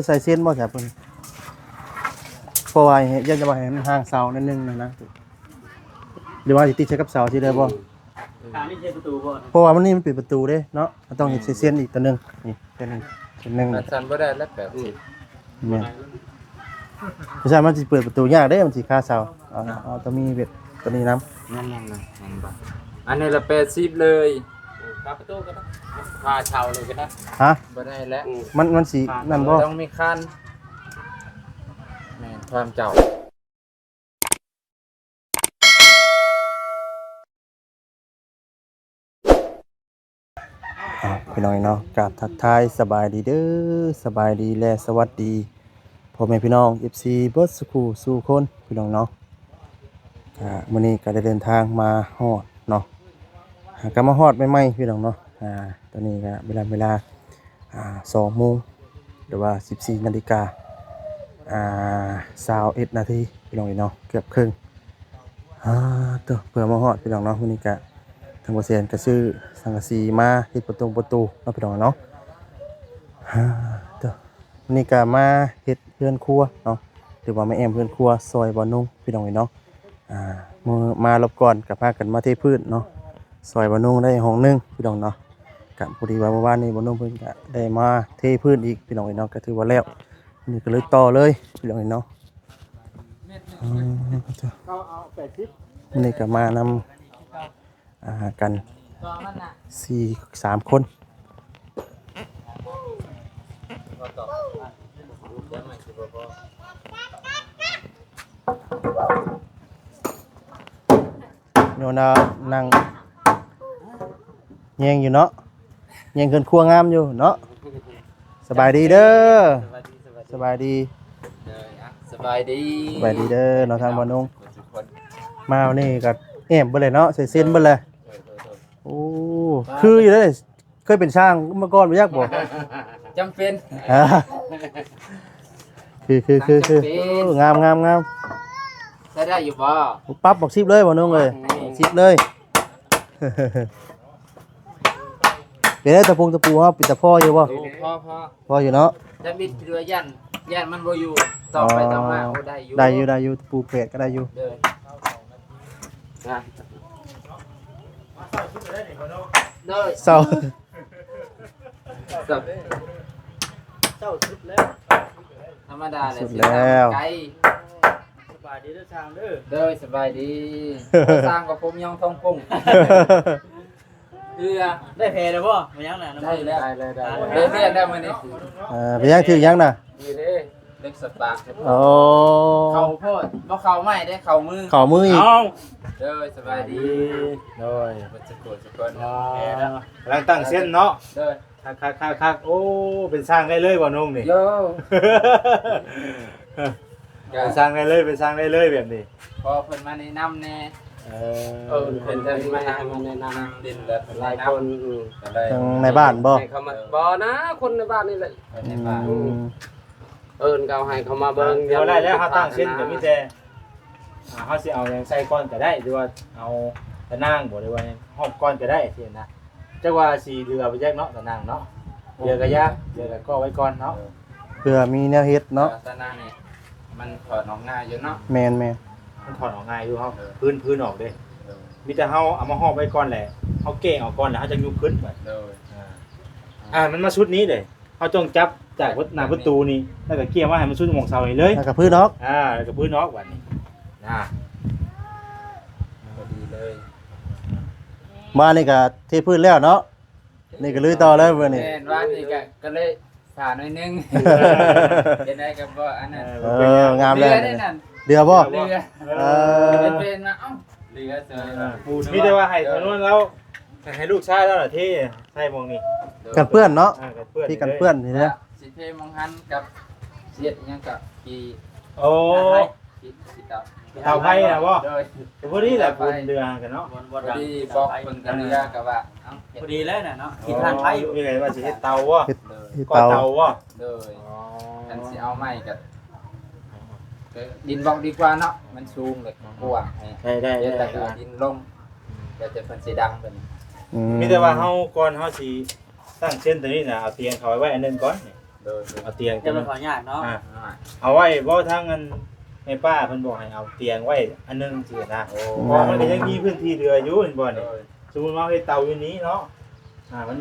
ໃສ່ເຊັ່ນບໍ່ຊະເພິ່ນ? ເພາະວ່າຢ້ານຈະວ່າໃຫ້ມັນຫ່າງເສົາໜ້ອຍໜຶ່ງນະ ຫຼືວ່າຊິຕິດໃສ່ກັບເສົາຊິໄດ້ບໍ່? ເພາະວ່າມັນນີ້ມັນເປັນປະຕູເດ້ເນາະ ມັນຕ້ອງເຮັດເສັ້ນອີກຕົວໜຶ່ງ ນີ້ເສັ້ນໜຶ່ງ ເສັ້ນໜຶ່ງ ມັນສັ່ນບໍ່ໄດ້ແລ້ວແປດສິບ ແມ່ນ ເພາະສະນັ້ນມັນຊິເປີດປະຕູຍາກເດ້ ມັນຊິຄາເສົາ ເອົາ ເອົາ ຕ້ອງມີແບບຕົວນີ້ນຳ ນັ້ນໆໆ ອັນນີ້ລະແປດສິບເລີຍ ຄາປະຕູກໍໄດ້ ຄາເສົາເລີຍກໍໄດ້ ຮະ ບໍ່ໄດ້ແລ້ວ ມັນ ມັນຊິນັ້ນບໍ່ ຕ້ອງມີຄານ ແມ່ນ ຄວາມເຈົ້າ. ອ່າ ພີ່ນ້ອງເນາະ ກາບທັກທາຍສະບາຍດີເດີ ສະບາຍດີ ແລະ ສະຫວັດດີ ພໍ່ແມ່ພີ່ນ້ອງ ເອັຟຊີ ເບິດສູ່ຄູ່ສູ່ຄົນ ພີ່ນ້ອງເນາະ ອ່າ ມື້ນີ້ກໍໄດ້ເດີນທາງມາຮອດເນາະ ອ່າ ກໍມາຮອດໃໝ່ໆ ພີ່ນ້ອງເນາະ ອ່າ ຕອນນີ້ກໍເວລາ ເວລາ ອ່າ ສອງໂມງ ຫຼືວ່າສິບສີ່ນາລິກາ ອ່າ ຊາວເອັດນາທີ ພີ່ນ້ອງເອີຍເນາະ ເກືອບເຄິ່ງ ອ່າ ໂຕ ເພື່ອມາຮອດ ພີ່ນ້ອງເນາະ ມື້ນີ້ກະທາງບໍ່ແຊນກະຊື້ສັງກະສີມາເຮັດປະຕົງປະຕູເນາະ ພີ່ນ້ອງເນາະ ອ່າ ໂຕ ມື້ນີ້ກະມາເຮັດເຮືອນຄົວເນາະ ຫຼືວ່າມາແອ້ມເຮືອນຄົວຊ່ອຍບ່າວນຸ່ງ ພີ່ນ້ອງເອີຍເນາະ. ອ່າ ມື້ມາລອບກ່ອນກໍພາກັນມາເທພື້ນເນາະ ຊ່ອຍບ່າວນຸ່ງໄດ້ຫ້ອງໜຶ່ງ ພີ່ນ້ອງເນາະ ກະພໍດີວ່າມື້ວານນີ້ບ່າວນຸ່ງເພິ່ນກະໄດ້ມາເທພື້ນອີກ ພີ່ນ້ອງເອີຍເນາະ ກະຖືວ່າແລ້ວ ນີ້ກະເລີຍຕໍ່ເລີຍ ພີ່ນ້ອງເອີຍເນາະ ອືມ ເຂົາເອົາແປດສິບ ມື້ນີ້ກະມານຳ ອ່າ ກັນສີ່ ສາມຄົນ ໂຍນານັ່ງແຍງຢູ່ເນາະ ແຍງເຮືອນຄົວງາມຢູ່ເນາະ ສະບາຍດີເດີ ສະບາຍດີ ສະບາຍດີ ເດີ ອ່ະ ສະບາຍດີ ສະບາຍດີເດີເນາະ ທາງບ່າວນຸ່ງ ມາວັນນີ້ກໍແອ້ມເບິດເລີຍເນາະ ໃສ່ເຊັ່ນເບິດເລີຍ ໂອ້ ຄືຢູ່ເດ້ ເຄີຍເປັນຊ່າງມາກ່ອນບໍ່ຈັກບໍ່? ຈຳເປັນ ຄື ຄື ຄື ຄື ໂອ້ ງາມ ງາມ ງາມ ໃຊ້ໄດ້ຢູ່ບໍ່? ປັບບັກສິບເລີຍບໍ່ນ້ອງເອີຍ ອືມ ສິບເລີຍ ເປັນໄດຕະປົງຕະປູເຮົາ ເປັນຕາພໍຢູ່ບໍ່? ໂອ້ ພໍ ພໍ ພໍຢູ່ເນາະ ທຳອິດຄິດວ່າຢ້ານ ຢ້ານມັນບໍ່ຢູ່ ຕໍ່ໄປຕໍ່ມາ ໂອ້ ໄດ້ຢູ່ ໄດ້ຢູ່ ໄດ້ຢູ່ ຕະປູແປດກໍໄດ້ຢູ່ ເດີ ໂດຍ ເຊົາ ເຊົາ ເຊົາສຸດແລ້ວ ທຳມະດາແຫຼະ ສຸດແລ້ວ ໄກ ສະບາຍດີເດີຊ່າງເດີ ໂດຍ ສະບາຍດີ ຊ່າງກັບຜົມຍອງທອງປຸ້ງ ເອີ ໄດ້ແຜແລ້ວບໍ່? ບໍ່ຍັງນະ ໄດ້ແລ້ວ ໄດ້ແລ້ວ ໄດ້ແລ້ວ ໄດ້ແຜແລ້ວມື້ນີ້ ເອີ ເປັນຫຍັງ ຖືກຫຍັງນະ? ນີ້ເດ້ ເຫຼັກສະຕາກ ໂອ້ ເຂົ້າໂພດ ບໍ່ເຂົ້າໄມ້ເດ້ ເຂົ້າມື ເຂົ້າມືອີກ ເອົາ ໂດຍ ສະບາຍດີ ໂດຍ ເບິດສຸຂູສຸຄົນ ອໍ ກຳລັງຕັ້ງເຊັ່ນເນາະ ໂດຍ ຄັກໆໆໆ ໂອ້ ເປັນຊ່າງໄດ້ເລີຍບໍ່ນ້ອງນີ້ ໂຍ ເປັນຊ່າງໄດ້ເລີຍ ເປັນຊ່າງໄດ້ເລີຍແບບນີ້ ຂໍເພິ່ນມາແນະນຳແດ່ ເອີ ເອີ ເພິ່ນ ເພິ່ນມາ ມາແນະນຳ ມາແນະນຳ ເປັນແບບຫຼາຍຄົນ ອືມ ກໍໄດ້ ທາງໃນບ້ານບໍ່? ໃຫ້ເຂົາມາ ບໍ່ນະ ຄົນໃນບ້ານນີ້ແຫຼະ ຄົນໃນບ້ານ ອືມ ເອີ້ນເຂົາໃຫ້ເຂົາມາເບິ່ງ ຖືວ່າໄດ້ແລ້ວ ເຮົາຕັ້ງເຊັ່ນກໍມີແຕ່ ອ່າ ເຮົາຊິເອົາຫຍັງໃສ່ກ່ອນກໍໄດ້ ຫຼືວ່າເອົາຕະນາງບໍ່ ຫຼືວ່າຫຍັງຮອບກ່ອນກໍໄດ້ຊີ້ນະ ຈັກວ່າຊິເຫຼືອບໍ່ຈັກເນາະ ຕະນາງເນາະ ເຫຼືອກໍຢ່າ ເຫຼືອກໍກໍໄວ້ກ່ອນເນາະ ເພື່ອມີແນວເຮັດເນາະ ຕະນາງນີ້ມັນຖອດອອກງ່າຍຢູ່ເນາະ ແມ່ນໆ ມັນຖອດອອກງ່າຍຢູ່ ເຮົາ ເອີ ພື້ນ ພື້ນອອກເດ້ ເອີ ມີແຕ່ເຮົາເອົາມາຮອບໄວ້ກ່ອນແຫຼະ ເຮົາແກະອອກກ່ອນແລ້ວເຮົາຈັ່ງຍຸບຂຶ້ນບັດ ໂດຍ ອ່າ ອ່າ ມັນມາຊຸດນີ້ເດ້ ເຮົາຕ້ອງຈັບຈາກໜ້າປະຕູນີ້ ແລ້ວກໍກ້ຽມມາໃຫ້ມັນຊຸດໝ່ອງເສົານີ້ເລີຍ ແລ້ວກໍພື້ນອອກ ອ່າ ແລ້ວກໍພື້ນອອກບັດນີ້ ນະ ພໍດີເລີຍ ມານີ້ກໍເທພື້ນແລ້ວເນາະ ນີ້ກໍລຸຍຕໍ່ເລີຍມື້ນີ້ ແມ່ນ ວານນີ້ກໍ ກໍເລີຍຊ້າໜ້ອຍໜຶ່ງ ເຮັດໄດ້ກໍບໍ່ອັນນັ້ນ ເອີ ງາມແລ້ວ ເຫຼືອໄດ້ນັ້ນ ເຫຼືອບໍ່? ເຫຼືອ ເອີ ເປັນມາ ເອົ້າ ເຫຼືອເສີຍ ມີແຕ່ວ່າໃຫ້ທາງໂນ້ນແລ້ວ ໃຫ້ລູກຊາຍລາວນະເທໃສ່ໝ່ອງນີ້ ກັນເປື້ອນເນາະ ອ່າ ກັນເປື້ອນ ທີ່ກັນເປື້ອນນີ້ນະ ຊິເທໝ່ອງຫັ້ນກັບຊິເຮັດອີ່ຫຍັງກໍທີ່ ໂອ້ ທີ່ ທີ່ເຕົາ ເຕົາໄຟນະບໍ່ ໂດຍ ພໍດີແຫຼະ ບຸນເດືອນກັນເນາະ ພໍດີບອກເພິ່ນກັນເຫຼືອກໍວ່າ ເອົ້າ ພໍດີແລ້ວນະເນາະ ທີ່ທານໄຟຢູ່ ນີ້ແຫຼະວ່າຊິເຮັດເຕົາບໍ່ ເຮັດ ເຮັດເຕົາ ເຕົາບໍ່ ໂດຍ ອໍ ຄັນຊິເອົາໄມ້ກໍ ດິນບອກດີກວ່າເນາະ ມັນສູງແລ້ວກວ້າງ ໃຫ້ ໄດ້ ໄດ້ ເຮັດແລ້ວກໍເອົາດິນລົງ ແລ້ວແຕ່ເພິ່ນຊິດັງເພິ່ນ ອືມ ມີແຕ່ວ່າເຮົາ ກ່ອນເຮົາຊິຕັ້ງເຊັ່ນຕົວນີ້ນະ ເອົາຕຽງເຂົ້າໄວ້ອັນໜຶ່ງກ່ອນ ໂດ ເອົາຕຽງ ຈະໄປເຂົາຍາກເນາະ ອ່າ ເອົາໄວ້ບໍ່ ທາງອັນແມ່ປ້າເພິ່ນບອກໃຫ້ເອົາຕຽງໄວ້ອັນໜຶ່ງຊີ້ນະ ໂອ້ ເພາະວ່າມັນກໍຍັງມີພື້ນທີ່ເຫຼືອຢູ່ ເຫັນບໍ່ນີ້ ໂດຍ ສົມມຸດວ່າເຮົາເຮັດເຕົາຢູ່ນີ້ເນາະ ອ່າ ມັນ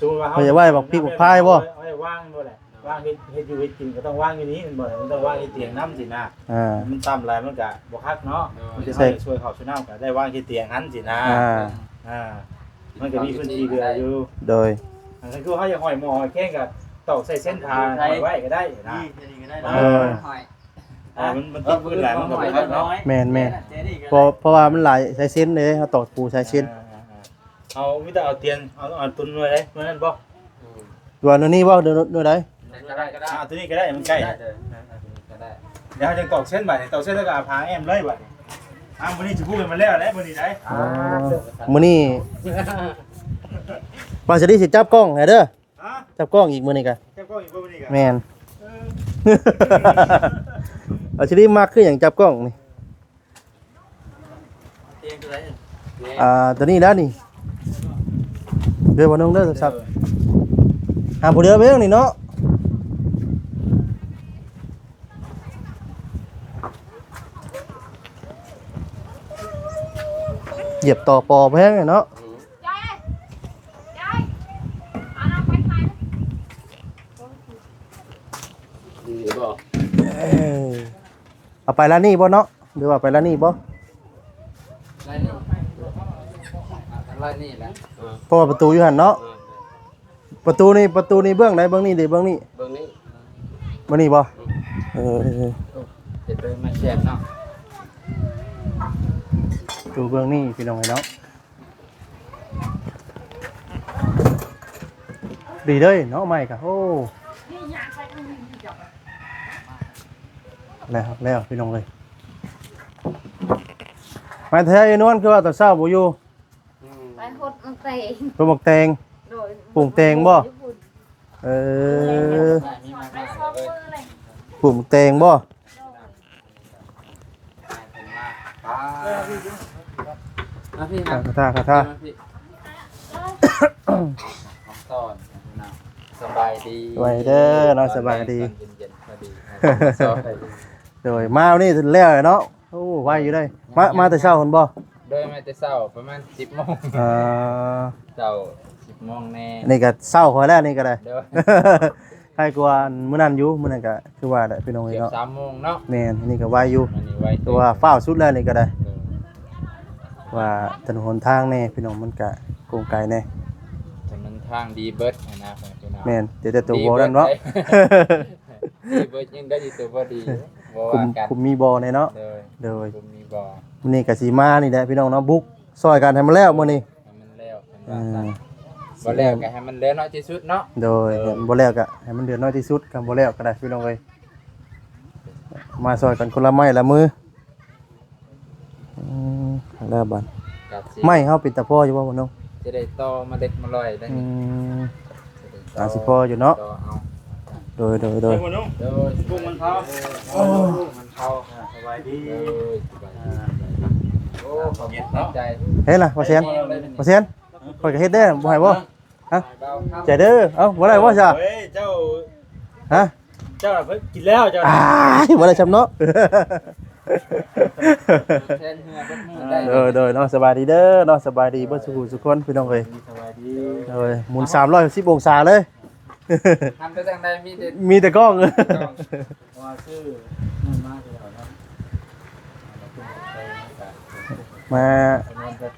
ສົມມຸດວ່າເຮົາ ເພິ່ນຈະໄວ້ບັກພິກບັກພາຍບໍ່ ເອົາໄວ້ວາງບໍ່ແຫຼະ ວາງເຮັດ ເຮັດຢູ່ເຮັດກິນກໍຕ້ອງວາງຢູ່ນີ້ແມ່ນບໍ່ ມັນຕ້ອງວາງເຮັດຕຽງນຳຊີ້ນະ ອ່າ ມັນຕ່ຳຫຼາຍມັນກະບໍ່ຄັກເນາະ ໂດຍ ມັນຈະຊ່ວຍ ຊ່ວຍເຂົ້າຊ່ວຍນ້ຳ ກໍໄດ້ວາງເຮັດຕຽງຫັ້ນຊີ້ນະ ອ່າ ອ່າ ມັນກໍມີພື້ນທີ່ເຫຼືອຢູ່ ໂດຍ ອັນນັ້ນຄືເຮົາຢາກຫ້ອຍໝໍ້ຫ້ອຍແຄງກໍຕອກໃສ່ເສັ້ນຜ້າຫ້ອຍໄວ້ກໍໄດ້ນະ ນີ້ ນີ້ກໍໄດ້ ເອີ ຫ້ອຍ ອ່າ ມັນ ມັນຕິດພື້ນຫຼາຍມັນກໍບໍ່ຄັກເນາະ ແມ່ນໆ ເພາະ ເພາະວ່າມັນຫຼາຍສາຍເສັ້ນເດ້ ເຮົາຕອກປູສາຍເສັ້ນ ອ່າ ເອົາ ມີແຕ່ເອົາຕຽງ ເອົາ ເອົາຕົວໜ່ວຍໃດ ໜ່ວຍນັ້ນບໍ່ ອືມ ຕົວໜ່ວຍນີ້ບໍ່ ໜ່ວຍ ໜ່ວຍໃດ ໄດ້ກໍໄດ້ ອ່າ ຕົວນີ້ກໍໄດ້ ມັນໃກ້ ໄດ້ເດີ ອ່າ ຕົວນີ້ກໍໄດ້ ດຽວເຮົາຈະຕອກເສັ້ນບາດນີ້ ຕອກເສັ້ນແລ້ວກໍເອົາຜ້າແອ້ມເລີຍບາດນີ້ ອ່າ ມື້ນີ້ຊິພູດໃຫ້ມັນແລ້ວໄດ໋ ມື້ນີ້ໄດ໋ ອ່າ ມື້ນີ້ ບ່າວສາລີຊິຈັບກ້ອງໃຫ້ເດີ ຮະ ຈັບກ້ອງອີກມື້ນີ້ກະ ຈັບກ້ອງອີກບໍ່ມື້ນີ້ກະ ແມ່ນ ເອີ ບ່າວສາລີມັກຄືຫຍັງ ຈັບກ້ອງນີ້ ຕຽງຕົວໃດ ອ່າ ຕົວນີ້ແຫຼະນີ້ ເດີ ບ່າວນົງເດີ ສັບ ຫາຜູ້ດຽວເບິ່ງນີ້ເນາະ ຢຽບຕໍ່ປໍແພງເນາະ ເອີ ເອົາໄປລານນີ້ບໍ່ເນາະ ຫຼືວ່າໄປລານນີ້ບໍ່ ລານນີ້ ລານນີ້ແຫຼະ ເອີ ເພາະວ່າປະຕູຢູ່ຫັ້ນເນາະ ເອີ ປະຕູນີ້ ປະຕູນີ້ເບື້ອງໃດ ເບື້ອງນີ້ເດ ເບື້ອງນີ້ ເບື້ອງນີ້ ເບື້ອງນີ້ບໍ່ ອືມ ເອີ ເຮັດໂດຍໄມ້ແຊນເນາະ ປະຕູເບື້ອງນີ້ພີ່ນ້ອງເອີຍເນາະ ດີເດ້ເນາະ ໄມ້ກະ ໂອ້ ແລ້ວ ແລ້ວພີ່ນ້ອງເອີຍ ມາແທ້ ໄອ້ນວນ ຄືວ່າຕອນເຊົ້າບໍ່ຢູ່ ອືມ ໄປຫົດໝາກແຕງ ຫົດໝາກແຕງ ໂດຍ ປູກແຕງບໍ່ ຢູ່ພຸ້ນ ເອີ ໄປສອງມື້ເລີຍ ປູກແຕງບໍ່ ໂດຍ ມາ ມາ ມາພີ່ ມາ ຄາຖາ ຄາຖາ ມາພີ່ ຂອງຕ້ອນ ສະບາຍດີ ສະບາຍດີເດີເນາະ ສະບາຍດີ ເຢັນໆ ພໍດີ ໂດຍ ມາມື້ນີ້ແລ້ວເນາະ ໂອ້ ໄວຢູ່ເດ້ ມາ ມາແຕ່ເຊົ້າພຸ້ນບໍ່ ໂດຍ ມາແຕ່ເຊົ້າປະມານສິບໂມງ ເອີ ເຊົ້າສິບໂມງແນ່ ນີ້ກໍເຊົ້າຂ້ອຍແລ້ວນີ້ກໍໄດ້ ໂດຍ ໃກ້ກວ່າມື້ນັ້ນຢູ່ ມື້ນັ້ນກໍຄືວ່າແຫຼະພີ່ນ້ອງເອີຍເນາະ ສາມໂມງເນາະ ແມ່ນ ອັນນີ້ກໍໄວຢູ່ ອັນນີ້ໄວ ແຕ່ວ່າຟ້າວສຸດແລ້ວນີ້ກໍໄດ້ ໂດຍ ວ່າຖະໜົນຫົນທາງແນ່ພີ່ນ້ອງ ມັນກະກວາງໄກແນ່ ຖະໜົນທາງດີເບິດຫັ້ນນະ ພີ່ນ້ອງ ແມ່ນ ແຕ່ ແຕ່ໂຕບໍ່ນັ້ນເນາະ ດີເບິດ ດີເບິດຍັງໄດ້ ດີໂຕບໍ່ດີ ບໍ່ວ່າກັນ ຄຸມມີບໍ່ແນ່ເນາະ ໂດຍ ໂດຍ ຄຸມມີບໍ່ ມື້ນີ້ກໍຊິມານີ້ແຫຼະພີ່ນ້ອງເນາະ ບຸກຊ່ອຍກັນໃຫ້ມັນແລ້ວມື້ນີ້ ໃຫ້ມັນແລ້ວ ເອີ ບໍ່ແລ້ວກໍໃຫ້ມັນເຫຼືອໜ້ອຍທີ່ສຸດເນາະ ໂດຍ ເອີ ບໍ່ແລ້ວກໍໃຫ້ມັນເຫຼືອໜ້ອຍທີ່ສຸດ ຄັນບໍ່ແລ້ວກໍໄດ້ພີ່ນ້ອງເອີຍ ມາຊ່ອຍກັນຄົນລະໄມ້ລະມື ອືມ ແລ້ວບັດ ກະຊິ ໄມ້ເຮົາເປັນຕາພໍຢູ່ບໍ່ ບໍ່ນ້ອງ ຈະໄດ້ຕໍ່ມາເລັກມາລອຍໄດ້ ອືມ ຈະໄດ້ຕໍ່ ອາ ຊິພໍຢູ່ເນາະ ຕໍ່ເອົາ ໂດຍ ໂດຍ ໂດຍ ໂດຍ ກຸ້ງມັນເຜົາ ໂອ້ ມັນເຜົາ ສະບາຍດີ ໂດຍ ສະບາຍດີ ໂອ້ ຂອບໃຈ ເຫັນລະ ບໍ່ແຊນ ບໍ່ແຊນ ຂ້ອຍກໍເຮັດໄດ້ ບໍ່ໃຫ້ບໍ່ ຮະ ໃຈເດີ ເອົ້າ ບໍ່ໄດ້ບໍ່ຊະ ໂອ້ຍ ເຈົ້າ ຮະ ເຈົ້າເພິ່ນກິນແລ້ວ ເຈົ້າ ອ້າຍ ບໍ່ໄດ້ຊຳເນາະ ແຊນເຮືອເບິດມື້ໄດ້ ໂດຍ ໂດຍເນາະ ສະບາຍດີເດີເນາະ ສະບາຍດີເບິດສູ່ຜູ້ສູ່ຄົນ ພີ່ນ້ອງເອີຍ ສະບາຍດີ ໂດຍ ໝູນສາມຮ້ອຍຫົກສິບອົງສາເລີຍ ຫັນໄປທາງໃດມີແຕ່ ມີແຕ່ກ້ອງ ກ້ອງ ວ່າຊື້ນັ້ນມາຄືເຮົາເນາະ ມາ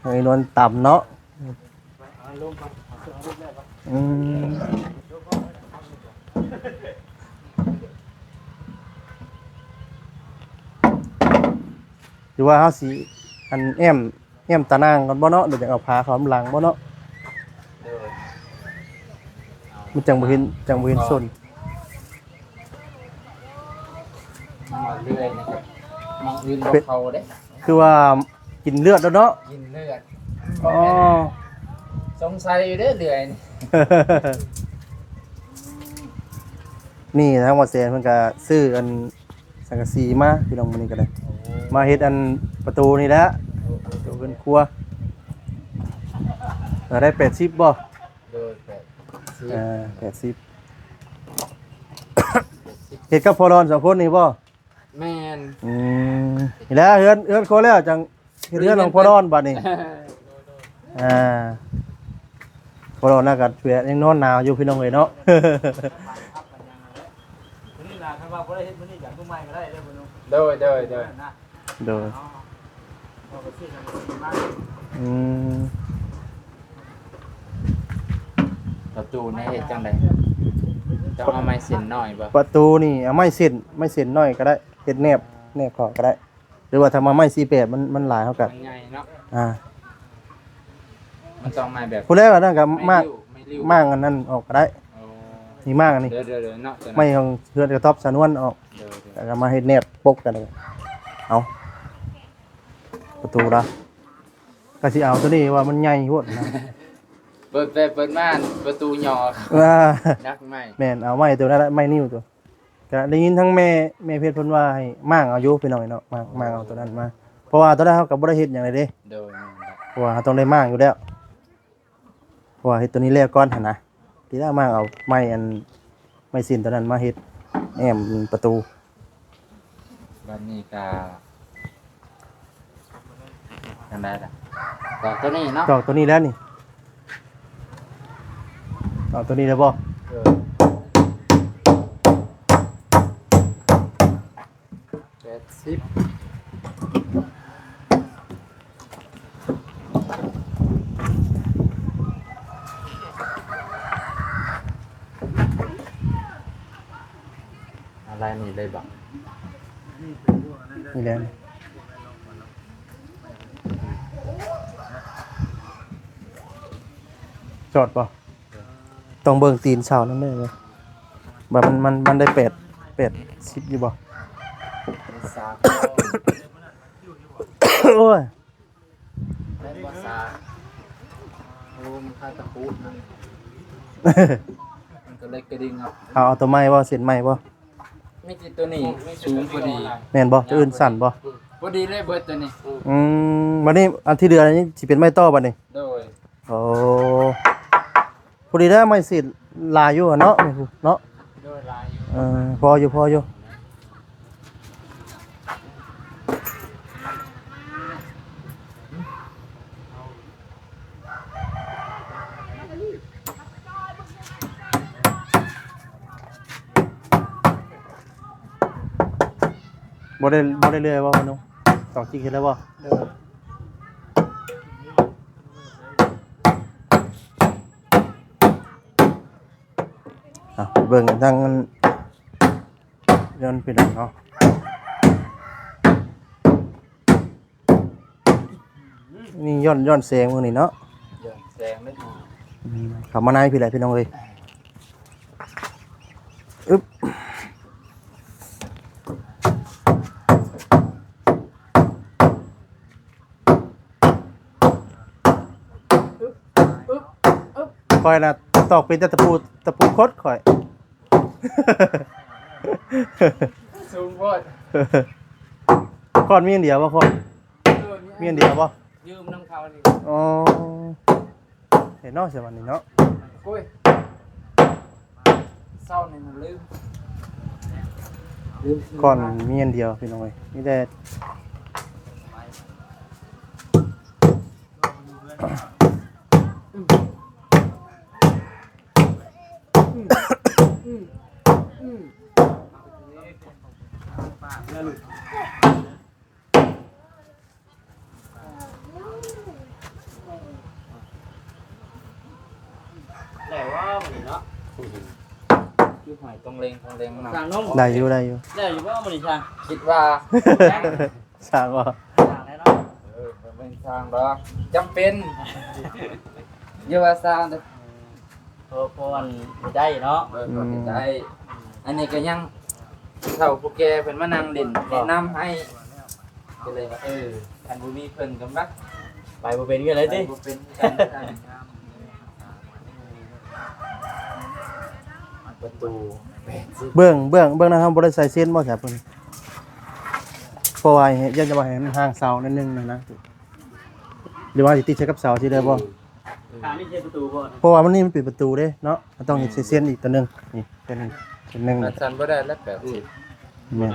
ໃຫ້ນວນຕຳເນາະ ອືມ ຫຼືວ່າເຮົາຊິ ອັນ ແອ້ມ ແອ້ມຕາໜ່າງກ່ອນບໍ່ເນາະ ແລ້ວຈັ່ງເອົາຜ້າເຂົ້ານຳຫຼັງບໍ່ເນາະ ໂດຍ ມັນຈັ່ງບໍ່ເຫັນ ຈັ່ງບໍ່ເຫັນສົ້ນ ເລື່ອຍນີ້ກໍ ໝ່ອງອື່ນບໍ່ເຂົ້າເດ້ ຄືວ່າກິນເລືອດແລ້ວເນາະ ກິນເລືອດ ອໍ ສົງໄສຢູ່ເດ້ເລື່ອຍນີ້ ນີ້ທາງບ່າວແສນເພິ່ນກໍຊື້ອັນສັງກະສີມາ ພີ່ນ້ອງ ມື້ນີ້ກໍໄດ້ ມາເຮັດອັນປະຕູນີ້ແຫຼະ ປະຕູເຮືອນຄົວ ກໍໄດ້ແປດສິບບໍ່? ໂດຍ ແປດສິບ ເອີ ແປດສິບ ເຮັດກັບພໍ່ດອນສອງຄົນນີ້ບໍ່? ແມ່ນ. ອືມ ນີ້ແຫຼະ ເຮືອນ ເຮືອນຄົນແລ້ວ ຈັ່ງເຮັດເຮືອນຂອງພໍ່ດອນບັດນີ້. ອ່າ ພໍ່ດອນນະກໍເປັນ ຍັງນອນໜາວຢູ່ ພີ່ນ້ອງເອີຍເນາະ. ໂດຍ ໂດຍ ໂດຍ. ໂດຍ. ອືມ ປະຕູນີ້ເຮັດຈັ່ງໃດ? ຕ້ອງເອົາໄມ້ເສັ້ນນ້ອຍບໍ່? ປະຕູນີ້ເອົາໄມ້ເສັ້ນ ໄມ້ເສັ້ນນ້ອຍກໍໄດ້ ເຮັດແນບ ແນບເຂົ້າກໍໄດ້ ຫຼືວ່າຖ້າມາໄມ້ສີ່ແປດ ມັນ ມັນຫຼາຍ ເຮົາກໍ ມັນໃຫຍ່ເນາະ. ອ່າ ມັນຕ້ອງໄມ້ແບບ ຜູ້ໃດວ່ານັ້ນກໍມ້າງ ມ້າງອັນນັ້ນອອກກໍໄດ້. ໂອ້ ນີ້ມ້າງອັນນີ້ ເດີໆໆ ເນາະ ໄມ້ຂອງເຮືອນກະຕ໊ອບສານວນອອກ. ເດີໆ ແລ້ວກໍມາເຮັດແນບປົກກັນ ເອົາປະຕູລະ ກໍຊິເອົາຕົວນີ້ວ່າມັນໃຫຍ່ໂພດນະ. ເປີດໄປເປີດມາປະຕູຫຍໍ້ ອ່າ ໜັກໄມ້. ແມ່ນ ເອົາໄມ້ຕົວນັ້ນລະ ໄມ້ນິ້ວຕົວ ກະໄດ້ຍິນທັງແມ່ ແມ່ເພັດເພິ່ນວ່າໃຫ້ມ້າງເອົາຢູ່ ພີ່ນ້ອງເນາະ ມ້າງ ໂອ້ ມ້າງເອົາຕົວນັ້ນມາ ເພາະວ່າຕົວນັ້ນເຮົາກໍບໍ່ໄດ້ເຮັດຫຍັງເລີຍເດ້. ໂດຍ ແມ່ນ ເພາະວ່າເຮົາຕ້ອງໄດ້ມ້າງຢູ່ແລ້ວ ເພາະວ່າເຮັດຕົວນີ້ແລ້ວກ່ອນຫັ້ນນະ ທີລະມ້າງເອົາໄມ້ອັນ ໄມ້ຊີ້ນຕົວນັ້ນມາເຮັດແອ້ມປະຕູ. ບັດນີ້ກະ ຈັ່ງໃດລະ? ຕອກຕົວນີ້ເນາະ? ຕອກຕົວນີ້ແລ້ວນີ້ ຕອກຕົວນີ້ແລ້ວບໍ່? ເອີ ແປດສິບ ອາ ລາຍນີ້ເລີຍບໍ່? ນີ້ແຫຼະ ຈອດບໍ່? ຕ້ອງເບິ່ງຕີນເສົານຳເດີ ວ່າມັນ ມັນ ມັນໄດ້ແປດ ແປດສິບຢູ່ບໍ່? ໂອ້ຍ ແມ່ນບໍ່ຊາ? ໂອ້ ມັນຄາດຕະປູນະ ມັນກໍເລີຍກະດິ່ງເອົາ. ເອົາ ເອົາຕົວໃໝ່ບໍ່? ເສັ້ນໃໝ່ບໍ່? ມີແຕ່ຕົວນີ້ສູງພໍດີ. ແມ່ນບໍ່? ຕົວອື່ນສັ້ນບໍ່? ພໍດີເລີຍເບິດຕົວນີ້. ອືມ ບັດນີ້ອັນທີ່ເຫຼືອນີ້ຊິເປັນໄມ້ຕໍ່ບັດນີ້? ໂດຍ. ໂອ້ ພໍດີແລ້ວ ໄມ້ສີດຫຼາຍຢູ່ຫັ້ນເນາະ ເນາະ. ໂດຍ ຫຼາຍຢູ່. ເອີ ພໍຢູ່ ພໍຢູ່. ບໍ່ໄດ້ ບໍ່ໄດ້ເລື່ອຍບໍ່ ພະນຸ? ຕອກຈິກເຮັດແລ້ວບໍ່? ໂດຍ. ອ່ະ ເບິ່ງທາງຍ້ອນພີ່ນ້ອງເນາະ ນີ້ຍ້ອນ ຍ້ອນແສງມື້ນີ້ເນາະ ຍ້ອນແສງເລີຍ. ອືມ ເຂົ້າມາໃນພີ້ແຫຼະ ພີ່ນ້ອງເອີຍ. ອຶບ ຂ້ອຍນະຕອກເປັນແຕ່ຕະປູ ຕະປູຄົດຂ້ອຍ. ສູງໂພດ. ຄ້ອນມີອັນດຽວບໍ່? ຄ້ອນ ເອີ ມີອັນດຽວບໍ່? ຢືມນຳເຂົານີ້. ອໍ ເຫັນເນາະ ສະບັດນີ້ເນາະ. ໂອ້ຍ ເຊົ້ານີ້ມັນລືມ ລືມ ຄ້ອນມີອັນດຽວ ພີ່ນ້ອງເອີຍ ມີແຕ່ ໄດ້ບໍ່ມື້ນີ້ເນາະ? ຄືຫອຍຕົງເລັງຕົງເລັງເນາະ. ສ້າງນົມ ໄດ້ຢູ່ ໄດ້ຢູ່. ໄດ້ຢູ່ບໍ່ມື້ນີ້ຊ່າງ? ຄິດວ່າ ຊ່າງບໍ່? ຊ່າງແລ້ວເນາະ. ເອີ ບໍ່ແມ່ນຊ່າງດອກ ຈຳເປັນ. ຢ່າວ່າຊ່າງເດີ. ເອີ ເພາະ ເພາະອັນນີ້ໄດ້ເນາະ. ເອີ ເພາະນີ້ໄດ້. ອືມ ອັນນີ້ກໍຍັງເຖົ້າຜູ້ແກ່ເພິ່ນມານັ່ງຫຼິ້ນ ແນະນຳໃຫ້ ກໍເລີຍວ່າ ເອີ ຄັນບໍ່ມີເພິ່ນກໍບັກ ໄປບໍ່ເປັນຄືກັນເລີຍຕິ ໄປບໍ່ເປັນຄືກັນ. ປະຕູ ເບື້ອງ ເບື້ອງ ເບື້ອງນັ້ນເຮົາບໍ່ໄດ້ໃສ່ເຊັ່ນບໍ່ຊະເພິ່ນ? ເພາະວ່າຢ້ານຈະວ່າໃຫ້ມັນຫ່າງເສົາໜ້ອຍໜຶ່ງຫັ້ນນະ ຫຼືວ່າຊິຕິດໃສ່ກັບເສົາຊິໄດ້ບໍ່? ຂ້າງນີ້ໃສ່ປະຕູບໍ່? ເພາະວ່າມັນນີ້ມັນເປັນປະຕູເດ້ເນາະ ເຮົາຕ້ອງເຮັດໃສ່ເຊັ່ນອີກຕົວໜຶ່ງ ນີ້ຕົວນີ້ ເປັນໜຶ່ງ ມັນສັ່ນບໍ່ໄດ້ແລ້ວ ແປດສິບ ແມ່ນ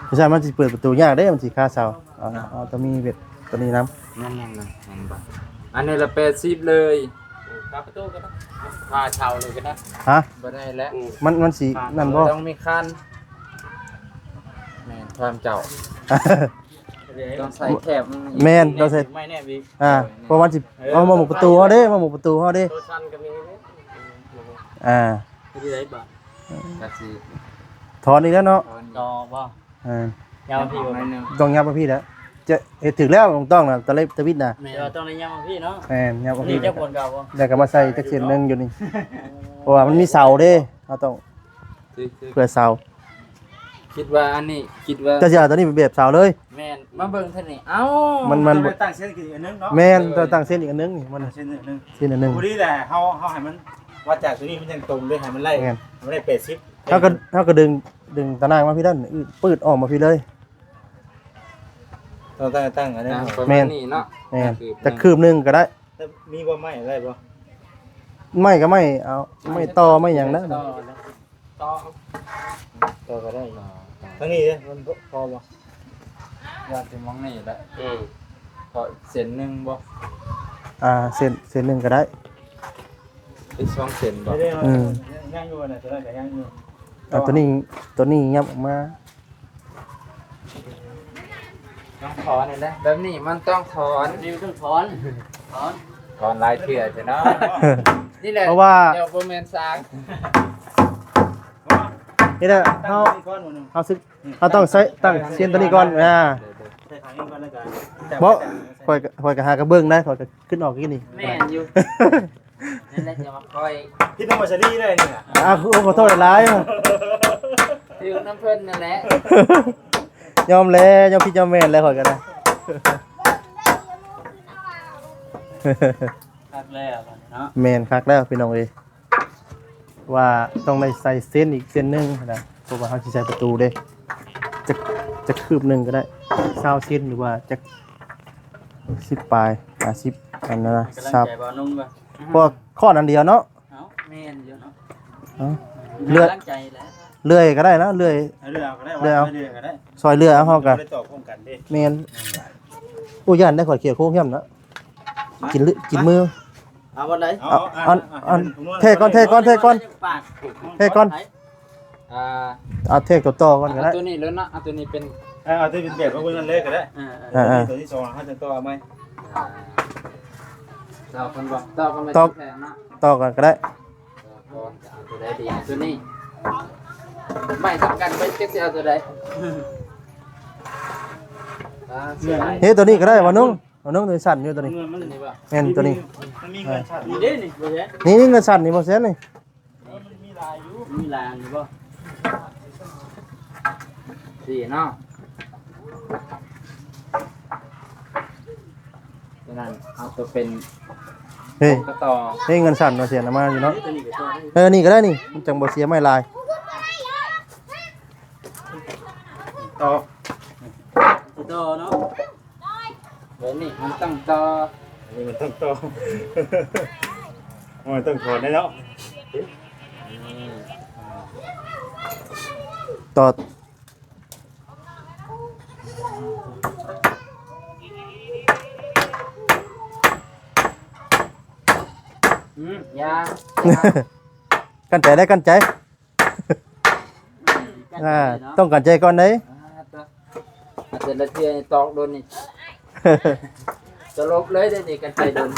ບໍ່ຊັ້ນມັນຊິເປີດປະຕູຍາກເດ້ ມັນຊິຄາເສົາ. ເອົາ ເອົາ ຕ້ອງມີເວັດຕົວນີ້ນຳ. ແມ່ນໆໆ ແມ່ນບໍ່? ອັນນີ້ລະແປດສິບເລີຍ. ຄາປະຕູກໍໄດ້ ຄາເສົາເລີຍກໍໄດ້. ຮະ? ບໍ່ໄດ້ແລ້ວ. ມັນ ມັນຊິນັ້ນບໍ່? ຕ້ອງມີຄານ. ແມ່ນ ຄວາມເຈົ້າ ຕ້ອງໃສ່ແຄບ. ແມ່ນ ຕ້ອງໃສ່ ໄມ້ແນບອີກ. ອ່າ ເພາະມັນຊິ ເອີ ເອົາມາໝົກປະຕູເຮົາເດ້ ມາໝົກປະຕູເຮົາເດ້. ໂຕຊັ້ນກໍມີເດ້. ອ່າ ເຮັດໄດ້ບາດ? ກໍຊິຖອນອີກແລ້ວເນາະ. ຖອນອີກ ຕໍ່ບໍ່? ເອີ ຫຍັບມາພີ້ ໜ້ອຍໜຶ່ງ ຕ້ອງຫຍັບມາພີ້ແລ້ວ. ຈະເຮັດຖືກແລ້ວ ຕ້ອງນະ ຕະເລັບຕະວິດນະ. ແມ່ນ ແຕ່ວ່າຕ້ອງໄດ້ຫຍັບມາພີ້ເນາະ. ແມ່ນ ຫຍັບມາພີ້ ນີ້ເຈົ້າຄວນເກົ່າບໍ່? ແລ້ວກໍມາໃສ່ຈັກເສັ້ນໜຶ່ງຢູ່ນີ້. ເອີ ເພາະວ່າມັນມີເສົາເດ້ ເຮົາຕ້ອງ ຖືກໆ ເພື່ອເສົາ. ຄິດວ່າອັນນີ້ ຄິດວ່າ ເຈົ້າຊິເອົາຕົວນີ້ເປັນແບບເສົາເລີຍ. ແມ່ນ ມາເບິ່ງເທື່ອນີ້ ເອົ້າ ມັນ ມັນ ຕ້ອງໄດ້ຕັ້ງເສັ້ນອີກອັນໜຶ່ງເນາະ. ແມ່ນ ເອີ ຕ້ອງຕັ້ງເສັ້ນອີກອັນໜຶ່ງນີ້ ມັນ ຕັ້ງເສັ້ນອັນໜຶ່ງ. ພໍດີແຫຼະ ເຮົາ ເຮົາໃຫ້ມັນວັດຈາກຕົວນີ້ ມັນຍັງຕົງເດ້ ໃຫ້ມັນໄລ່ ແມ່ນ ໃຫ້ມັນໄດ້ແປດສິບ. ເຮົາກໍ ເຮົາກໍດຶງ ດຶງຕາໜ່າງມາພີ້ນັ້ນ ອືດ ປືດອອກມາພີ້ເລີຍ. ຕ້ອງຕັ້ງ ຕັ້ງອັນນີ້ ອ່າ ປະມານນີ້ເນາະ. ແມ່ນ ຈັກຄືບໜຶ່ງກໍໄດ້. ແລ້ວມີບໍ່ ໄມ້ໄດ້ບໍ່? ໄມ້ກໍໄມ້ ເອົາໄມ້ຕໍ່ໄມ້ຫຍັງນະ. ຕໍ່ ຕໍ່ກໍໄດ້. ອ່າ ທາງນີ້ເດ້ ມັນພໍບໍ່? ຍາດຊິມອງນີ້ແຫຼະ. ອືມ ພໍເສັ້ນໜຶ່ງບໍ່? ອ່າ ເສັ້ນ ເສັ້ນໜຶ່ງກໍໄດ້. ອີກສອງເສັ້ນບໍ່? ອືມ ຍັງຢູ່ນະ ຕົວນັ້ນກໍຍັງຢູ່. ເອົາຕົວນີ້ ຕົວນີ້ຫຍັບອອກມາ. ຕ້ອງຖອນນີ້ແຫຼະ ແບບນີ້ມັນຕ້ອງຖອນ. ນີ້ມັນຕ້ອງຖອນ ຖອນ ຖອນຫຼາຍເທື່ອແທ້ເນາະ. ນີ້ແຫຼະ ເພາະວ່າ ດຽວບໍ່ແມ່ນສາງ. ນີ້ແຫຼະ ເຮົາ ເຮົາຊິ ເຮົາຕ້ອງໃຊ້ຕັ້ງເສັ້ນຕົວນີ້ກ່ອນ. ອ່າ ບໍ່ ຂ້ອຍກໍ ຂ້ອຍກໍຫາກະເບິ່ງໄດ້ ຂ້ອຍກໍຂຶ້ນອອກຢູ່ນີ້. ແມ່ນຢູ່. ນັ້ນແຫຼະ ຈະມາຄອຍ ຜິດນຳມາຊາລີໄດ້ນີ້ນະ. ອ່າ ໂອ້ ຂໍໂທດຫຼາຍ. ຖືກນຳເພິ່ນນັ້ນແຫຼະ. ຍອມແລ້ວ ຍອມຜິດຍອມແມ່ນແລ້ວ ຂ້ອຍກໍໄດ້. ຄັກແລ້ວເນາະ. ແມ່ນ ຄັກແລ້ວພີ່ນ້ອງເອີຍ ວ່າຕ້ອງໄດ້ໃສ່ເສັ້ນອີກເສັ້ນໜຶ່ງນະ ເພາະວ່າເຮົາຊິໃສ່ປະຕູເດ້. ຈັກ ຈັກຄືບໜຶ່ງກໍໄດ້ ຊາວເຊັນ ຫຼືວ່າຈັກສິບປາຍ ຫ້າສິບ ອັນນັ້ນນະ ກຳລັງໃຈ ຊາວ ບໍ່ນຸ່ງບໍ່? ເພາະວ່າຄ້ອນອັນດຽວເນາະ. ເອົ້າ ແມ່ນຢູ່ເນາະ. ເອົ້າ ເລື່ອຍ ກຳລັງໃຈແຫຼະ ເລື່ອຍກໍໄດ້ນະ ເລື່ອຍ ເລື່ອຍເອົາກໍໄດ້ ເລື່ອຍເອົາ ວ່າເລື່ອຍກໍໄດ້ ຊອຍເລື່ອຍເອົາ ເຮົາກໍ ບໍ່ໄດ້ຕໍ່ພ້ອມກັນເດ້. ແມ່ນ. ໂອ້ ຢ້ານໄດ້ ຂ້ອຍຂຽວໂຄ້ງແຮມນະ. ກິນ ກິນມື. ເອົາບໍ່ໄດ້ ເອົາ ອັນ ອັນ ແທກກ່ອນ ແທກກ່ອນ ແທກກ່ອນ ແທກກ່ອນ. ອ່າ ເອົາແທກຕໍ່ໆກ່ອນກໍໄດ້ ເອົາຕົວນີ້ເລີຍເນາະ. ເອົາຕົວນີ້ເປັນ ເອີ ເອົາຕົວເປັນແບບຂອງເພິ່ນນັ້ນເລີຍກໍໄດ້. ເອີ ເອີ ຕົວທີສອງເຮົາຈະຕໍ່ເອົາໃໝ່. ອ່າ ຕໍ່ກັນບໍ່? ຕໍ່ກັນບໍ່? ຕໍ່ ແທກເນາະ ຕໍ່ກັນກໍໄດ້. ເອົາຕົວໃດດີ? ເອົາຕົວນີ້ ໄມ້ສຳຄັນໄປ ຈັກຊິເອົາຕົວໃດ? ອ່າ ເອີ ຕົວນີ້ກໍໄດ້ ບ່າວນຸ່ງ. ເອົາເນາະ ຕົວນີ້ສັ້ນຢູ່ຕົວນີ້. ຕົວນີ້ບໍ່? ແມ່ນຕົວນີ້ ມັນມີເງິນສັ້ນ ນີ້ເດ້ນີ້ ບໍ່ແມ່ນ? ນີ້ ນີ້ເງິນສັ້ນນີ້ ບໍ່ແມ່ນນີ້. ເອີ ມັນມີຫຼາຍຢູ່ ມີຫຼາຍຢູ່ບໍ່? ສີ່ເນາະ. ຕົວນັ້ນເອົາຕົວເປັນ ເຮີ້ຍ ກະຕໍ່ ເຮີ້ຍ ເງິນສັ້ນວ່າຊິເອົາມາຢູ່ເນາະ. ເອີ ຕົວນີ້ກໍຕໍ່ໄດ້ ເອີ ນີ້ກໍໄດ້ນີ້ ມັນຈັ່ງບໍ່ເສຍໄມ້ຫຼາຍ. ຕໍ່ ຊິຕໍ່ເນາະ. ແບບນີ້ມັນຕ້ອງຕໍ່ ອັນນີ້ມັນຕ້ອງຕໍ່ ມັນຕ້ອງຖອນໄດ້ເນາະ. ອືມ ຕໍ່ ອືມ ຢ່າ ຢ່າ ກັ້ນໃຈໄດ້ ກັ້ນໃຈ. ອ່າ ຕ້ອງກັນໃຈກ່ອນເດ້. ອ່າ ແຕ່ລະເທື່ອນີ້ຕອກດົນນີ້ ສະຫຼົບເລີຍເດ້ນີ້ ກັນໃຈດົນ.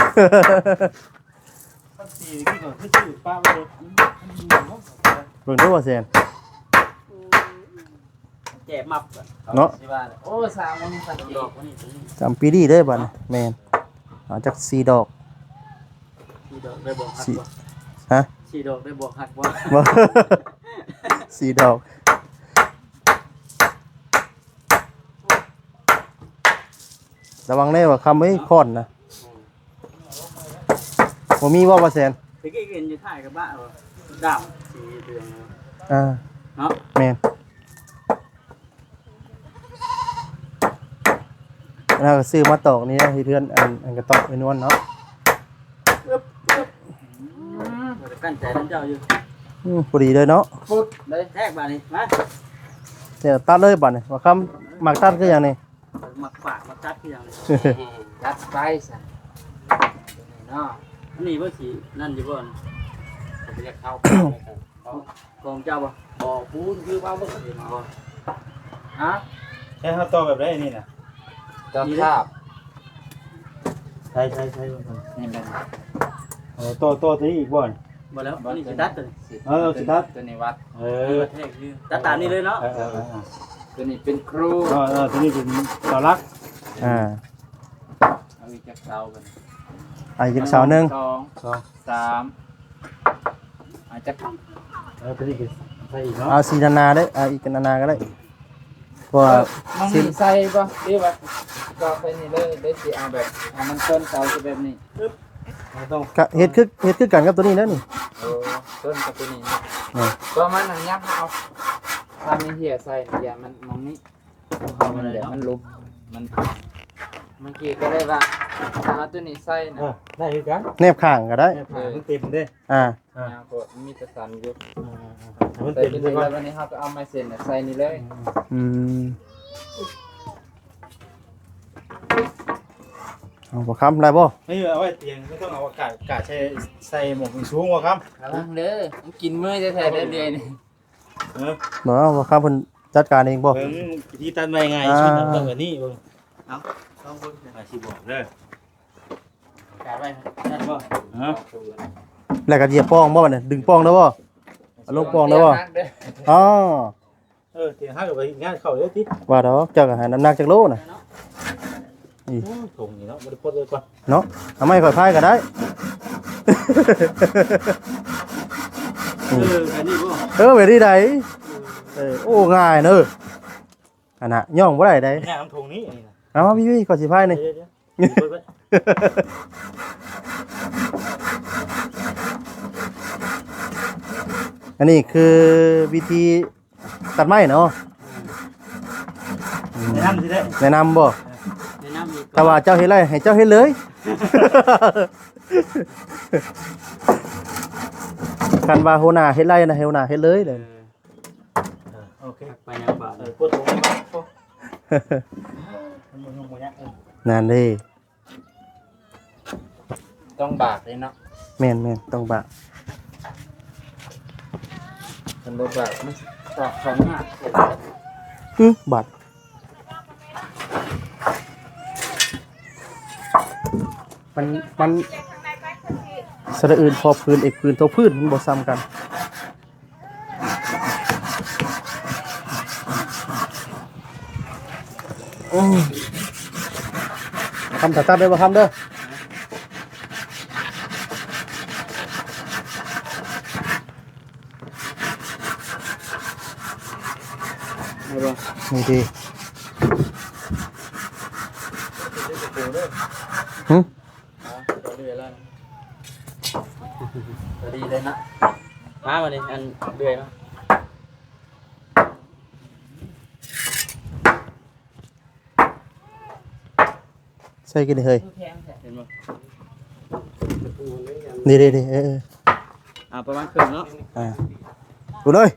ເບິ່ງດູວ່າແຊນ ແຈບມັບເນາະ. ໂອ້ ສາມ ດອກນີ້ ສາມປີດີເດ້ບາດນີ້. ແມ່ນ ເອົາຈັກສີ່ດອກ. ສີ່ດອກໄດ້ບອກຮັກບໍ່? ຮະ? ສີ່ດອກໄດ້ບອກຮັກບໍ່? ບໍ່ ສີ່ດອກ. ລະວັງແນ່ວ່າຄຳເອີຍ ຄ້ອນນະ. ບໍ່ມີບໍ່ ບໍ່ແຊນ? ຕະກີ້ເຫັນຢູ່ທ້າຍກະບະ ດຳສີເຫຼືອງ. ອ່າ ເນາະ ແມ່ນ. ເຮົາກໍຊື້ມາຕອກນີ້ນະ ເຮັດເຮືອນ ອັນ ອັນກະຕອກໄອ້ນວນເນາະ. ອືມ ຂ້ອຍກໍກັ້ນໃຈນຳເຈົ້າຢູ່. ອືມ ພໍດີເລີຍເນາະ ປຸດເລີຍ ແທກບາດນີ້ ມາ ເດ ຕັດເລີຍບາດນີ້ ວ່າຄຳມັກຕັດຄືຫຍັງນີ້ ມັກປາກມັກຕັດຄືຫຍັງນີ້ ຈັດໄປຊັ້ນເນາະ ອັນນີ້ບໍ່ຊິນັ້ນຢູ່ບໍ່ ບໍ່ຢາກເຂົ້າ ຂອງເຈົ້າບໍ່? ບໍ່ ປູນຄືວ່າບໍ່ເຫັນບໍ່ ຮະ? ໃຫ້ເຮົາຕໍ່ແບບໃດນີ້ນະ? ຕໍ່ຄາບ ໃສ່ ໃສ່ ໃສ່ເບິ່ງກ່ອນ ນີ້ແມ່ນ ເອີ ຕໍ່ ຕໍ່ຕົວນີ້ອີກບໍ່? ບໍ່ແລ້ວ ອັນນີ້ຊິຕັດຕົວນີ້ ເອີ ຊິຕັດ ຕົວນີ້ວັດ ເອີ ອັນນີ້ວັດແທກຢູ່ ຕັດຕາມນີ້ເລີຍເນາະ ເອີ ເອີ ເອີ ເອີ ຕົວນີ້ເປັນໂຄຣງ ເອີ ເອີ ຕົວນີ້ເປັນເສົາຫຼັກ ອ່າ ເອົາອີກຈັກເສົາບັດນີ້ ເອົາອີກຈັກເສົາໜຶ່ງ ສອງ ສອງ ສາມ ອາດຈະ ເອີ ຕົວນີ້ກໍໃສ່ອີກເນາະ ເອົາສີໜາໆເດີ້ ເອົາອີກໜາໆກໍໄດ້ ເພາະວ່າ ເອີ ມັນມີໃສ່ບໍ່ ຫຼືວ່າຕໍ່ໄປນີ້ເລີຍ ຫຼືຊິເອົາແບບໃຫ້ມັນຊົນເສົາຄືແບບນີ້ ເຮົາຕ້ອງ ກະເຮັດຄື ເຮັດຄືກັນກັບຕົວນີ້ແຫຼະນີ້ ໂອ້ ຊົນກັບຕົວນີ້ເນາະ ເອີ ກໍມັນຫຍັງເອົາ ຖ້າມີເຫຍໃສ່ ຢ່າມັນ ໝ່ອງນີ້ ມັນ ມັນຫຼຸບ ມັນ ເມື່ອກີ້ກໍເລີຍວ່າ ເອົາຕົວນີ້ໃສ່ນະ ເອີ ໄດ້ຄືກັນ ແນບຂ້າງກໍໄດ້ ແນບຂ້າງ ເອີ ມັນເຕັມເດ້ ອ່າ ອ່າ ຍາວໂພດ ມັນມີແຕ່ສັ້ນຢູ່ ອ່າ ໃສ່ຕົວນີ້ແລ້ວ ບັດນີ້ເຮົາກໍເອົາໄມ້ເສັ້ນໃສ່ນີ້ເລີຍ ອືມ ເອົາ ບໍ່ຄຳ ໄດ້ບໍ່? ນີ້ເອົາໄວ້ຕຽງ ບໍ່ຕ້ອງເອົາ ກະ ກະໃສ່ ໃສ່ໝ່ອງສູງ ບໍ່ຄຳ ລະວັງເດີ ມັນກິນມື້ແທ້ໆເດ້ເດືອຍນີ້ ເອີ ບໍ່ ບໍ່ຄຳເພິ່ນຈັດການເອງບໍ່? ເບິ່ງວິທີຕັດໄມ້ງ່າຍທີ່ສຸດ ອ່າ ເບິ່ງອັນນີ້ເບິ່ງ ເອົາ ລອງເບິ່ງ ອາ ຊິບອກເດີ ກາດໄວ້ ນັ້ນບໍ່ ຮະ ແລ້ວກໍຢຽບປ່ອງບໍ່ບັດນີ້ ດຶງປ່ອງໄດ້ບໍ່? ເອົາລົງປ່ອງໄດ້ບໍ່? ເອົາ ເອີ ຕຽງຫັກໄປງານເຂົ້າເດ້ຕິ ວ່າດອກ ເຈົ້າກໍໃຫ້ນ້ຳໜັກຈັກໂລນະ ນີ້ ໂອ້ຍ ຖົງນີ້ເນາະ ບໍ່ໄດ້ປົດໄວ້ກ່ອນເນາະ ເອົາໄມ້ຂ້ອຍພາຍກໍໄດ້ ເອີ ອັນນີ້ບໍ່ ເອີ ແບບນີ້ໄດ ເອີ ໂອ້ ງ່າຍເດີ ອັນນ່າ ຍ່ອງບໍ່ໄດ້ໃດ ຍາກນຳຖົງນີ້ ອັນນີ້ນະ ເອົາມາ ພີ່ໆ ຂ້ອຍຊິພາຍນີ້ ເດີ ອັນນີ້ຄືວິທີຕັດໄມ້ເນາະ ແນະນຳຊິໄດ້ ແນະນຳບໍ່? ແນະນຳອີກ ຖ້າວ່າເຈົ້າເຮັດໄດ້ ໃຫ້ເຈົ້າເຮັດເລີຍ ຄັນວ່າຫົວໜ້າເຮັດໄດ້ນະ ໃຫ້ຫົວໜ້າເຮັດເລີຍ ເອີ ເອີ ໂອເຄ ໄປຍັງບາດ ເອີ ກົດລົງ ມັນບໍ່ຫຍຸ້ງບໍ່ຍາກ ເອີ ນັ້ນເດ້ ຕ້ອງບາກເດ້ເນາະ ແມ່ນໆ ຕ້ອງບາກ ຄັນບໍ່ບາກມັນຕອກເຂົ້າຍາກ ອື ບາດ ມັນ ມັນ ສະຫຼະອື່ນ ພໍພື້ນ ເອກພື້ນ ໂທພື້ນ ມັນບໍ່ສ່ຳກັນ. ອືມ ຄຳຕັດໄດ້ບໍ່ຄຳເດີ ໄດ້ບໍ່? ນີ້ດີ ຫຶ? ພໍດີເລີຍນະ ມາບັດນີ້ ອັນເລື່ອຍມາ ໃສ່ກິນເຮີຍ ເຫັນບໍ່? ນີ້ໆໆ ເອີໆ ອ່າ ປະມານເຄິ່ງເນາະ ອ່າ ດູເລີຍ.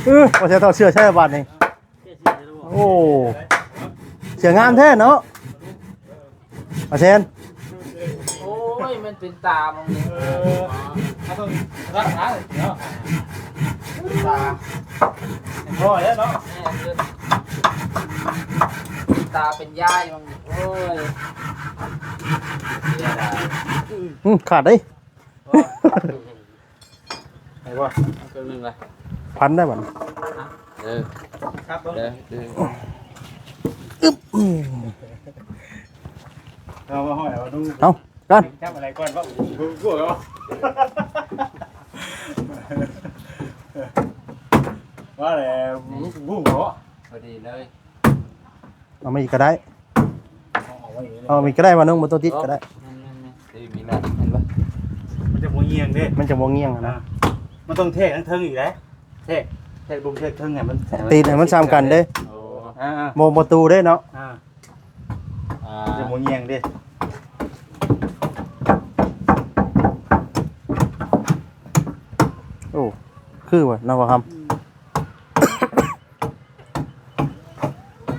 ເອີ ບໍ່ໃສ່ຕໍ່ເສື້ອໃຊ້ບາດນີ້ ໂອ້ ເສື້ອງາມແທ້ເນາະ ອາເຊນ ໂອ້ຍ ມັນເປັນຕາມັນນີ້ ເອີ ເຮົາຕ້ອງຮັກສາເນາະ ຕາ ພໍແລ້ວເນາະ ແມ່ນ ເປັນຕາເປັນຍາຍມັນນີ້ ໂອ້ຍ ເສຍດາຍ ອືມ ຂາດເດ້ ໂອ້ຍ ໄດ້ບໍ່? ເອົາເຄິ່ງໜຶ່ງລະ ພັນໄດ້ບັດນີ້ ເອີ ຄັບເບິ່ງ ເອີ ອຶບ ເອົາມາຫ້ອຍ ເອົາມາດູ ເອົາ ກັນ ຈັບອະໄລກ່ອນ ເວົ້າ ຮູ້ ຮູ້ ວ່າແລ້ວ ຮູ້ ຮູ້ເນາະ ພໍດີເລີຍ. ເອົາມາອີກກໍໄດ້ ເອົາມາອີກກໍໄດ້ ວ່ານ້ອງບໍ່ຕ້ອງຕິດກໍໄດ້ ແມ່ນໆໆ ເອີ ມີແລ້ວ ເຫັນບໍ່? ມັນຈະບໍ່ງຽງເດ້ ມັນຈະບໍ່ງຽງຫັ້ນນະ ອ່າ ມັນຕ້ອງແທກທາງເທິງອີກເດ້ ແທກ ແທກລຸ່ມແທກເທິງໃຫ້ມັນ ຕີນໃຫ້ມັນສ່ຳກັນເດ້ ໂອ້ ອ່າໆ ບໍ່ ບໍ່ຕູເດ້ເນາະ ອ່າ ອ່າ ມັນຈະບໍ່ງຽງເດ້ ເອີ ຄືວ່າເນາະ ບໍ່ຄຳ ອືມ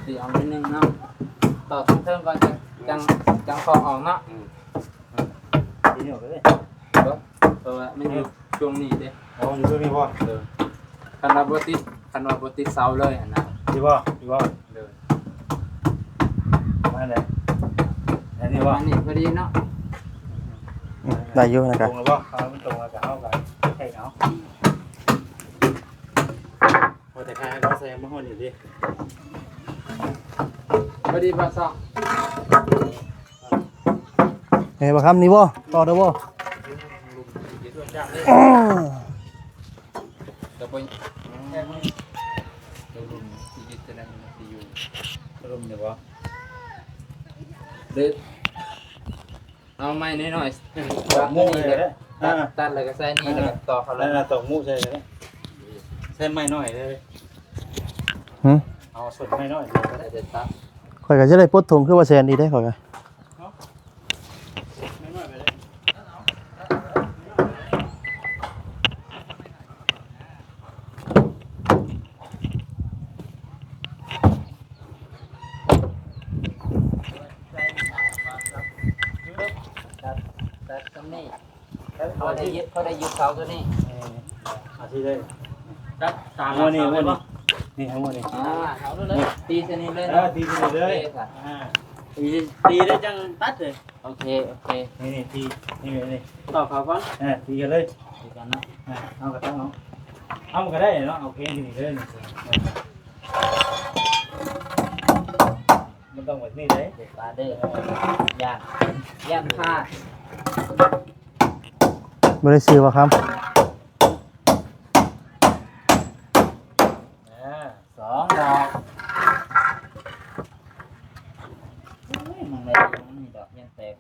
ຊິເອົາໜ້ອຍໜຶ່ງເນາະ ຕໍ່ທາງເທິງກ່ອນ ຈັ່ງ ຈັ່ງ ຈັ່ງເຄາະອອກເນາະ ອືມ ເພາະວ່າມັນຢູ່ຊ່ວງນີ້ເດ້ ອໍ ຢູ່ຊ່ວງນີ້ບໍ່ ເອີ ຄັນວ່າບໍ່ຕິດ ຄັນວ່າບໍ່ຕິດເສົາເລີຍຫັ້ນນະ ຊິບໍ່ ຊິບໍ່ ເດີ ປະມານໃດ ອັນນີ້ບໍ່ ອັນນີ້ພໍດີເນາະ ອືມ ໄດ້ຢູ່ນະກະ ຕົງແລ້ວບໍ່ ເອົາມັນຕົງແລ້ວກະເຮົາກະໃສ່ເອົາ ວ່າແຕ່ຂ້າກໍໃສ່ມາຮອດນີ້ເດ້ ພໍດີບໍ່ຊອກ ເອີ ບໍ່ຄຳນີ້ບໍ່ ຕໍ່ໄດ້ບໍ່ ກໍບໍ່ ອືມ ລົມນີ້ບໍ່ ເດີ ເອົາໄມ້ນ້ອຍໆ ຕັດນີ້ ເອີ ຕັດ ຕັດແລ້ວກໍໃສ່ນີ້ ເອີ ແລ້ວກໍຕໍ່ເຂົ້າເລີຍ ເອີ ຕອກໝູກໃສ່ກໍໄດ້ ໃສ່ໄມ້ນ້ອຍເລີຍ ຫື ເອົາສົ້ນໄມ້ນ້ອຍເລີຍກໍໄດ້ ເດີ ຕັດ ຂ້ອຍກໍຈະໄດ້ປົດຖົງຄືວ່າແຊນອີກເດ້ ຂ້ອຍກໍ ເນາະ ໄມ້ນ້ອຍໄປເລີຍ ຕັດ ຕັດສ່ຳນີ້ ພໍໄດ້ຍຶດ ພໍໄດ້ຍຶດເສົາຕົວນີ້ ເອີ ເອົາຊິເລີຍ ຕັດຕາມ ເອົານີ້ ເອົານີ້ ນີ້ ເອົານີ້ ອ່າ ເອົາເລີຍ ນີ້ ຕີໃສ່ນີ້ເລີຍ ເອີ ເນາະ ຕີໃສ່ນີ້ເລີຍ ໂອເຄ ອ່າ ຕີ ຕີແລ້ວຈັ່ງຕັດເລີຍ ໂອເຄ ໂອເຄ ນີ້ ນີ້ ຕີ ນີ້ ນີ້ ຕໍ່ເຂົ້າກ່ອນ ເອີ ຕີກັນເລີຍ ຕີກັນເນາະ ອ່າ ເອົາກໍຕ້ອງເອົາ ເອົາມັນກໍໄດ້ເນາະ ໂອເຄ ນີ້ເລີຍ ນີ້ ມັນຕ້ອງແບບນີ້ເດ້ ເດັດຂາດເດີ ຢ້ານ ຢ້ານພາດ ບໍ່ໄດ້ຊື້ບໍ່ຄຳ ອ່າ ສອງດອກ ໂອ້ຍ ມັນໄດ້ ມັນມີດອກ ຢ້ານແຕກ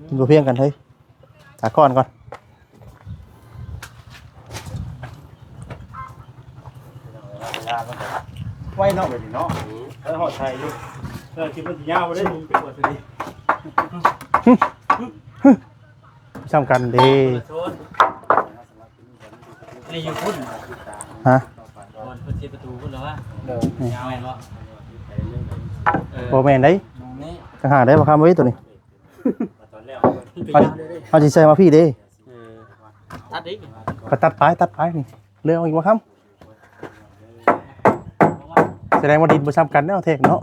ກິນບໍ່ພຽງກັນເຮີ້ຍ ຕາກ່ອນກ່ອນ ເວລາມັນກໍໄວເນາະ ບັດນີ້ເນາະ ອືມ ແລ້ວຮອດໄທຢູ່ ເອີ ທີ່ມັນຊິຍາວບໍ່ໄດ້ ໄປກວດຊິດີ ຊໍ້າກັນເດ້ ຄົນລະໂຊນ ນີ້ຢູ່ພຸ້ນ ຮະ ບ່ອນເພິ່ນຊິປະຕູພຸ້ນລະວະ ໂດຍ ຍາວແມ່ນບໍ່ ເອີ ບໍ່ແມ່ນໃດ໋ ນີ້ ຕ່າງຫາກໃດ໋ ບໍ່ຄຳເວີຍ ໂຕນີ້ ເຮົາ ເຮົາຊິໃສ່ມາພີ້ເດ້ ເອີ ຕັດອີກ ກໍຕັດປາຍ ຕັດປາຍນີ້ ເລືອກເອົາອີກບໍ່ຄຳ ສະແດງວ່າດິນບໍ່ຊ່ຳກັນເນາະ ແທກເນາະ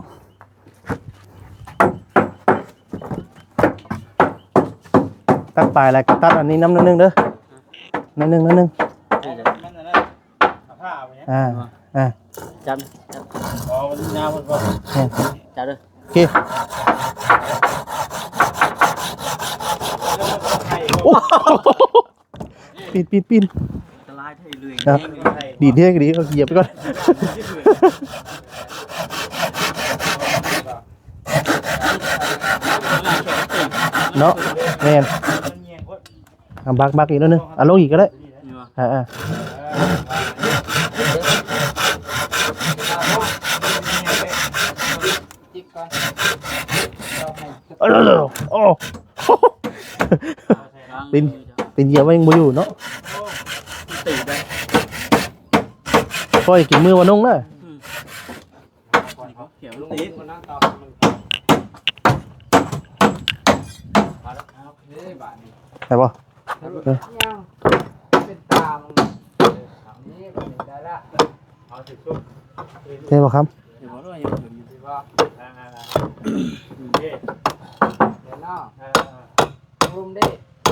ຕັດປາຍແລ້ວກໍຕັດອັນນີ້ນຳໜ້ອຍໜຶ່ງເດີ ໜ້ອຍໜຶ່ງ ໜ້ອຍໜຶ່ງ ອ່າ ອ່າ ຈັບ ຈັບ ອໍ ມັນຍາວໝົດບໍ່ ແມ່ນ ຈັບເດີ ໂອເຄ ໂອ້ ປີນ ປີນ ປີນ ອັນຕະລາຍແທ້ເລີຍ ດີດແຮງ ດີດ ເອົາຢຽບໄປກ່ອນ ເນາະ ແມ່ນ ເອົາບັກ ບັກອີກໜ້ອຍໜຶ່ງ ເອົາລົງອີກກໍໄດ້ ນີ້ຫວາ ອ່າ ອ່າ ຈິກກ່ອນ ໂອ້ ຕີນ ຕີນຢຽບໄວ້ຍັງບໍ່ຢູ່ເນາະ ຕີໄດ້ ຂ້ອຍກິນມື້ວານຸ່ງເດີ ອືມ ໄດ້ບໍ່? ເອີ ເປັນຕາ ນີ້ ໄດ້ລະ ເອົາຊິສຸກ ເດ້ບໍ່ຄຳ? ເດ້ບໍ່? ອ່າ ໂອເຄ ເດີເນາະ ອ່າ ລົມເດ້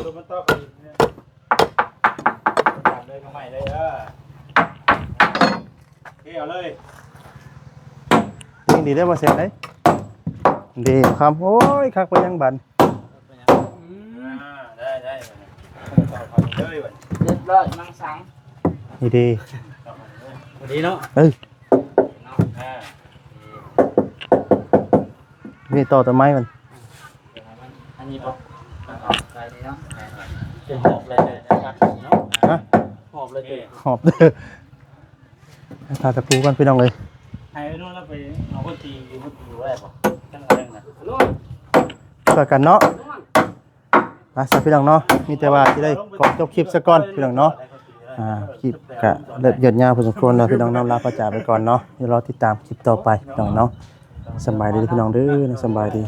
ລົມມັນຕອກໄປອີກເນາະ ຈັບເລີຍ ກໍໄໝ້ເລີຍ ເອີ ໂອເຄ ເອົາເລີຍ ນີ້ດີເດ້ ບໍ່ແຊນເດ້ ເດ້ຄຳ ໂອ້ຍ ຄັກໄປຍັງບາດ ອືມ ອ່າ ໄດ້ ໄດ້ ຕໍ່ໄປເລີຍ ຮຽບຮ້ອຍ ມັງສັງ ນີ້ເດ້ ພໍດີເນາະ ເອີ ເນາະ ອ່າ ນີ້ຕໍ່ຕົ້ນໄມ້ມັນ ອັນນີ້ບໍ່ ໃສ່ນີ້ເນາະ ຈະຫອບເລີຍເນາະ ຮະ ຫອບເລີຍ ຫອບເດີ ຫາຕະປູກ່ອນພີ່ນ້ອງເອີຍ ໃຫ້ໄອ້ໂນ້ນລາວໄປເອົາຄົນຕີຢູ່ ຄົນຕີຢູ່ໄດ້ບໍ່? ຈັ່ງວ່າຈັ່ງນັ້ນ ໂນ້ນ ຊ່ວຍກັນເນາະ ອ່າ ຊະພີ່ນ້ອງເນາະ ມີແຕ່ວ່າຊິໄດ້ຂໍຈົບຄລິບຊະກ່ອນພີ່ນ້ອງເນາະ ອ່າ ຄລິບກະເລີ່ມຍາວພໍສົມຄວນແລ້ວພີ່ນ້ອງເນາະ ລາພະຈາກໄປກ່ອນເນາະ ດຽວລໍຕິດຕາມຄລິບຕໍ່ໄປພີ່ນ້ອງເນາະ ສະບາຍດີພີ່ນ້ອງເດີ ສະບາຍດີ.